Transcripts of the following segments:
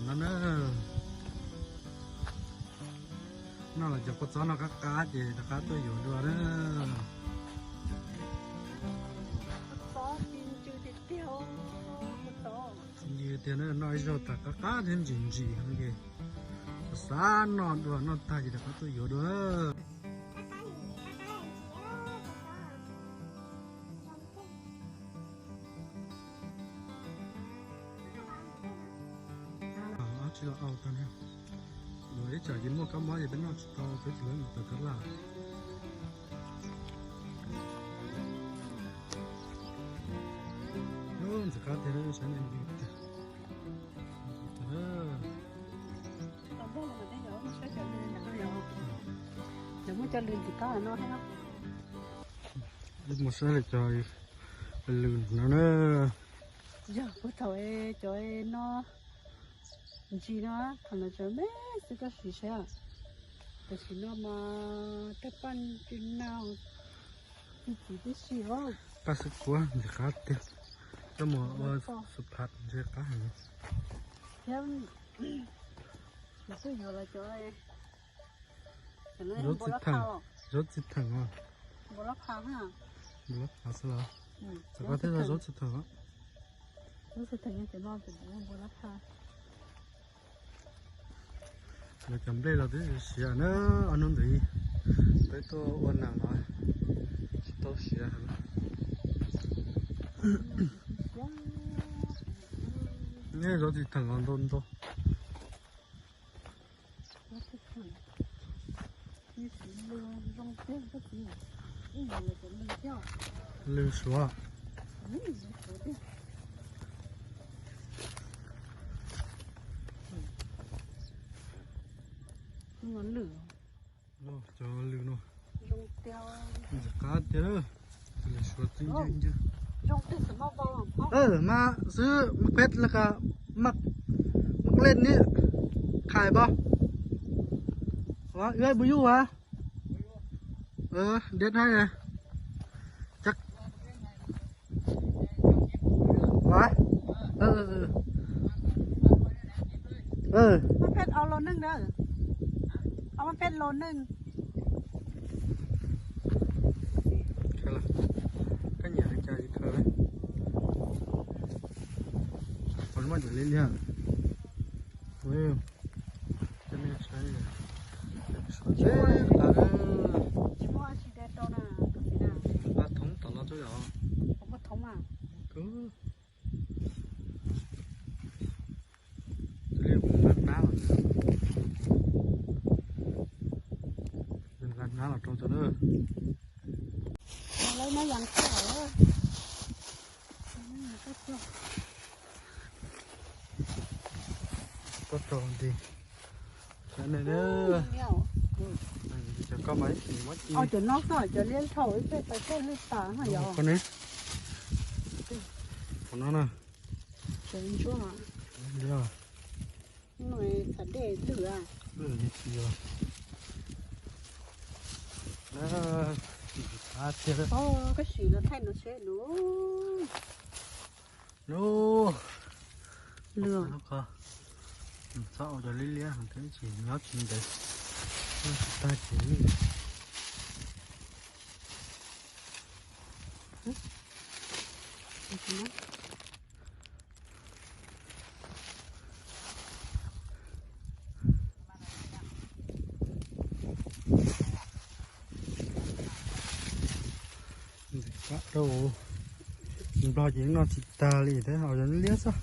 No na, noj los cov kua txob no qab qab ces rov qab tuaj yuav dua na. Ntws tiag na, noj ib zaug tag qab qab thiab ntsim ntsim heev ces xav noj dua, noj tag ces rov qab tuaj yuav dua. Ob tsi los au tag na. Yuav ib tsam ces muaj kab mob ces peb noj tsis tau, peb tsis lawv mus tawm kab laj. Ntxim qab tiag, saib ntxim tiag. Lawv muaj cov lws ntxim qab no thiab. Ib mus saib lawv cov lws no na. Yog puag thaum cov no ntsis no, thaum no cov me xwb koj sim saib. Tam sim no mas tej paj tsis nau, tsis txiv tib si os. Paj xwb kuab ntxim qab tiag. Coj mus ua xu phav ntshe qab heev. Thiab, kuv twb yuav los cov zaub txiv theem, zaub txiv theem os. Npua lab pha, npua lab pha xwb los. Txawm koj thiaj zaub txiv theem os. Zaub txiv theem ces no ces npua lab pha. Lawv cov nplej los twb siav na, ob hnub ntawd peb tuaj ua nas los tsis tau siav heev. Nej zaub txiv theem los ntau ntau. Lws suav. Cov lws no ntxim qab tiag, lws suav txij ncw ncw. Mas xwb maj peb la ka, maj lej ni, khai pab. Ua ib puas yuj as. Deb na. Maj peb los neej, maj peb los neej. Koj nyiam li cas li kawg. Qhov muaj cov liab liab. Coj nej saib, suav teb tas. Nqa thoob tom no tuaj yom. Nqa hnab los rau cov na. Koj rau nti. Cov koj mas ib sim muab ci. Cov no xwb, cov liab dhau ib pliag tau koj lwj tas no yom. Qhov no na. Cov ntsuab. Xav dej lwj a. Lwj li tsis yog. Koj sim los thaij no seb lwj. Lwj. Txhob ua cov liab liab heev thiab tsis nyob tsis ntev, noj tsis tag ces lwj. Ntxim qab rau, nplog ces noj tsis tag li thiab, ho yog liab xwb.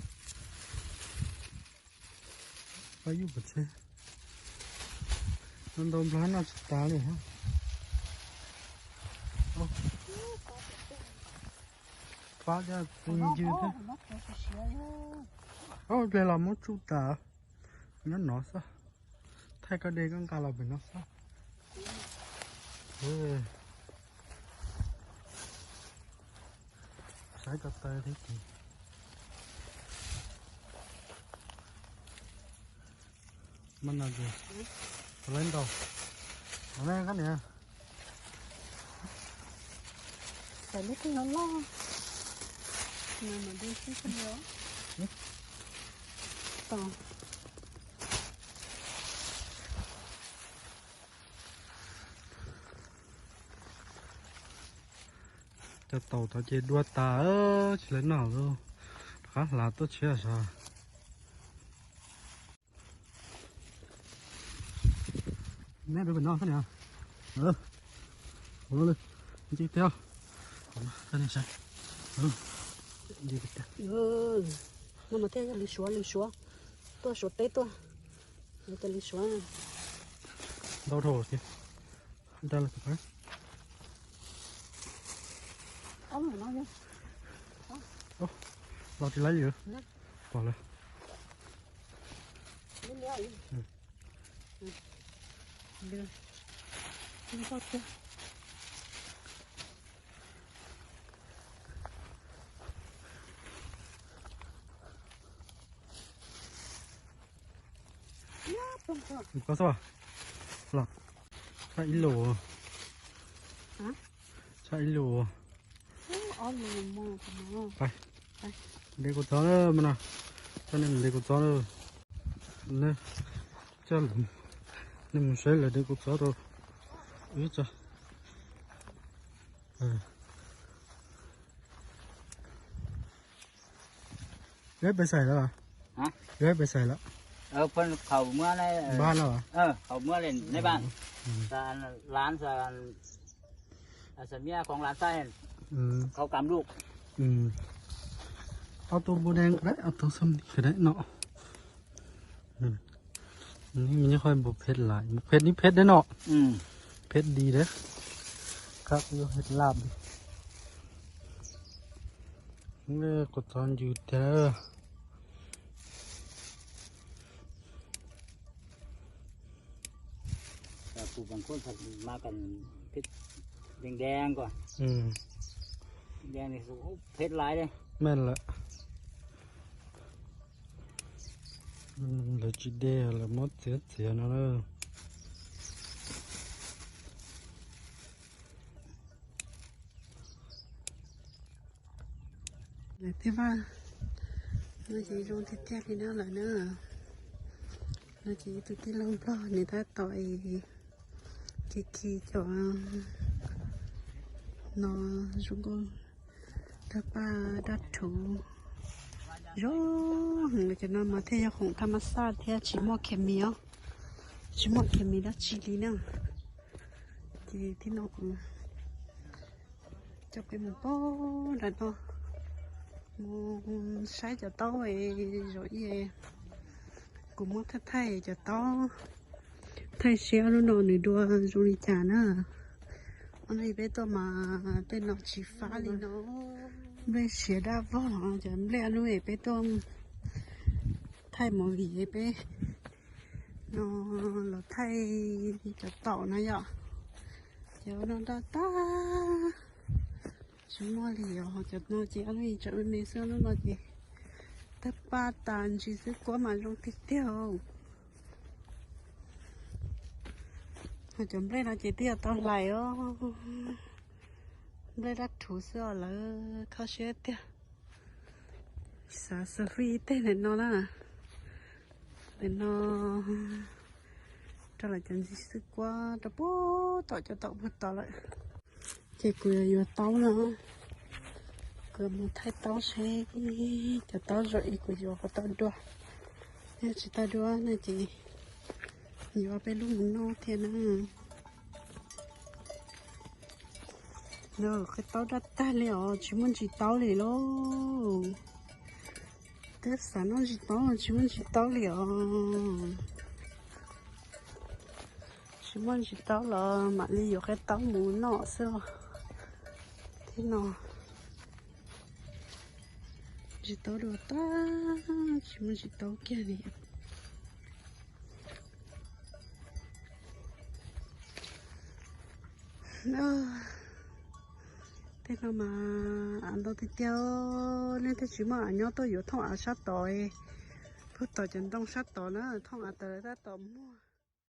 Pab yub pov tseg, ntau nplog noj tsis tag li. Pab cov txi ncw thiab. Ub, ple los muab tsuj tas, nyob no xwb. Thaij koj dej koj nqa los pem no xwb. Saib ko taw thiab ces. Mas no ces, ua lawv ntau. Ua ne koj niam. Xav lub twg loj loj. Mas mam de xwb xwb os. Tos. Cov taum tod ces dua tas, tsis lawv noj lawm, rov qab hlav tuaj tshiab sav. Neb pem no thiab niam. Ua li, nce tiag. Nce tiag. No mas thiaj yog lws suav, lws suav. Tuaj suav teb tuaj. Yog tias lws suav ntau dhau thiab. Da los tus qab. Los tsis laib li. Pom lawm. Koj xwb los, tshaj ib lus, tshaj ib lus. De kua txob na, no, coj nej mus de kua txob na. Coj nej mus saib lawv de kua txob rau wb tso. Yog pes xais lawm, yog pes xais lawm. Npaj no, ob tug npua deev, ob tug xam ni no. Nws nyob qhov npua phem lawm, npua phem nib phem deb no, phem di deb, kab yuav phem laj. Kua txob ncws tiag. Meej lawm. Lawv tsis de, lawv muab txiav txiav no na. Lawv tej vaj no ces zoo tiag tiag li no lawm na. No ces ib tug tij laug Nplog nws tab tom es khi khi cov no zoo nkauj, tawg paj dab rhuv zoo heev. Cov no mas thiaj yog khoom thaj mab xaj thiab tsis muaj khes mis os, tsis muaj khes mis dab tsi li na. Ces tib no kuv coj peb mus pab nram no, mus saib cov taub zaum ib, kuv muab thaij thaij cov taub, thaij seb ob lub no nws dua zoo li cas na. Ob lub peb tuaj mas tej no tsis fab li no, nplej siav daj vog. Cov nplej ob lub peb tuaj thaij movie peb no los thaij cov taum no yom. Ces ua no daj tag, tsis muaj li os. Cov no ces ob lub tsam me me xwb, lub no ces tawg paj tas ntsis xwb, kuab mas zoo tiag tiag. Ho cov nplej no ces twb yuav tau hlais os, nplej dab rhuv xwb os, lawv kho siab tiag. Xav xav fij ib teg ntawm no na, ntawm no rau lawv cov ntsis xwb kuab rau puag tom cov taum puag tod lawm. Ces kuv yuav yuav taub no, kuv mus thaij taub seb cov taub zoo ib kuv yuav puas tau dua. Yog tsis tau dua no ces yuav peb lub mus noj thiab na. Qhov taub daj tag li os, tsis muaj ntsis taub li lauj. Twb xav noj ntsis taub, tsis muaj ntsis taub li os. Tsis muaj ntsis taub los mam li yuav qhov taub mus noj xwb os. Thiab no ntsis taub dua tag, tsis muaj ntsis taub kiag li. Tej no mas av ntau tiag tiag, nej thiaj tsis muaj av nyob tuaj yuav thooj av sab tod. Puag tom cov ntoo sab tod na, thooj av tawm lawv tab tom muag.